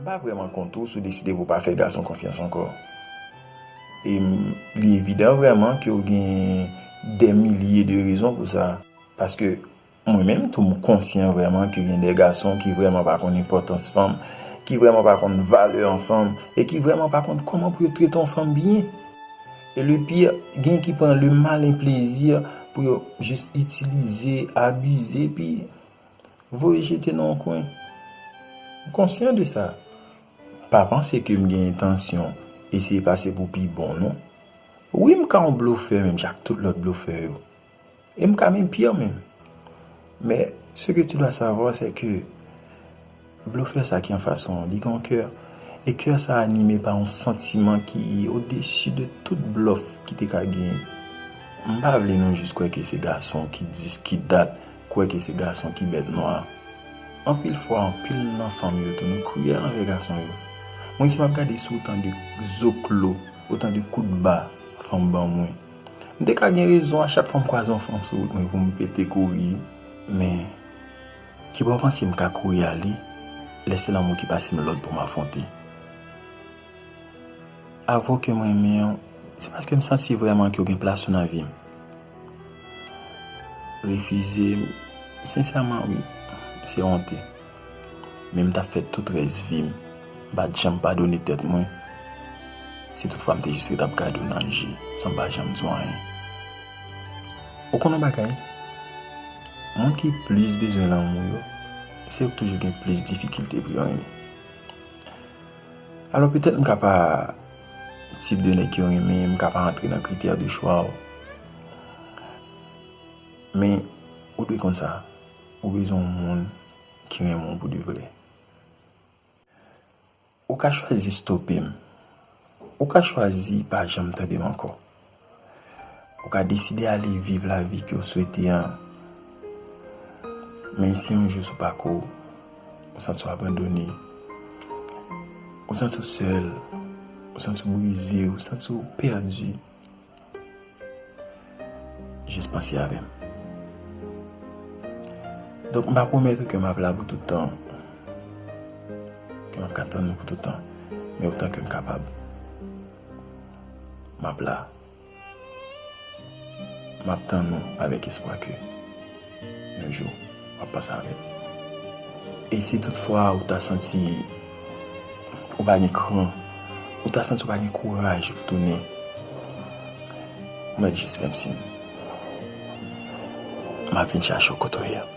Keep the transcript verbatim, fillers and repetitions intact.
M pa vrèman kont ou si w deside pou w pa fè gason konfyans ankò. E m, li evidan vrèman ke w gen dè milye de rezon pou sa. Paske mwen menm tou, m konsyan vrèman ke gen de gason ki vrèman pa konn enpòtans fanm, ki vrèman pa konn valè yon fanm, e ki vrèman pa konn kòman pou yo trete yon fanm byen. E le pire, gen ki pran le malin plezi pou yo jis itilize, abize, epi voye jete nan yon kwen. M konsyan de sa. Pa panse ke m gen entansyon eseye pase pou pi bon, non. Wi, m ka yon blofè menm jan ak tout lòt blofè yo. E m ka menm pire menm. Men, ce que tu dois savoir, c'est que blofè sa ki anfas ou an, li gen yon kè. E kè sa anime pa yon santiman ki odesi de tout blòf ki te ka genyen. M pa vle nou jis kwè ke se gason ki dis, ki dat, kwè ke se gason ki bèt nwa. Anpil fwa, anpil nan fanm yo tou, nou kriyèl anvè gason yo. Mwen, si m ap gade sou otan de zoklo, otan de kout ba fanm ban mwen, m te ka gen rezon a chak fwa m kwaze yon fanm sou wout mwen pou m pete kouri. Men, kibò w panse m ka kouri ale, lè se lanmou ki pase m lòd pou m afwonte? Avwe ke m renmen w, se paske m santi vrèman ke w gen plas ou nan vi m. Refize m, sensèman, wi, se onte. Men m t ap fè tout rès vi m, m pa t janm padone tèt mwen, si toutfwa m te jis ret ap gade w nan je, san m pa janm di w anyen. Ou konn yon bagay? Moun ki plis bezwen lanmou yo, se yo k toujou gen plis difikilte pou yo renmen. Alò, petèt m ka pa tip de nèg ke w renmen, m ka pa rantre nan kritè de chwa w. Men, ou dwe konn sa, ou bezwen yon moun ki renmen w pou de vrè. Ou ka chwazi stope m. Ou ka chwazi pa janm tande m ankò. Ou ka deside ale viv lavi ke w swete an. Men si yon jou sou pakou w, ou santi w abandone, ou santi w sèl, ou santi w brize, ou santi w pèdi, jis panse avè m. Donk, m pa pwomèt ou ke m ap la pou tout tan, ke m ap ka tann ou pou tout tan, men otan ke m kapab, m ap la. M ap tann ou avèk espwa ke yon jou w ap panse avè m. E si toutfwa ou ta santi ou pa gen kran, ou ta santi ou pa gen kouraj pou tounen, ou mèt jis fè m siy. M ap vin chache w kote w ye a.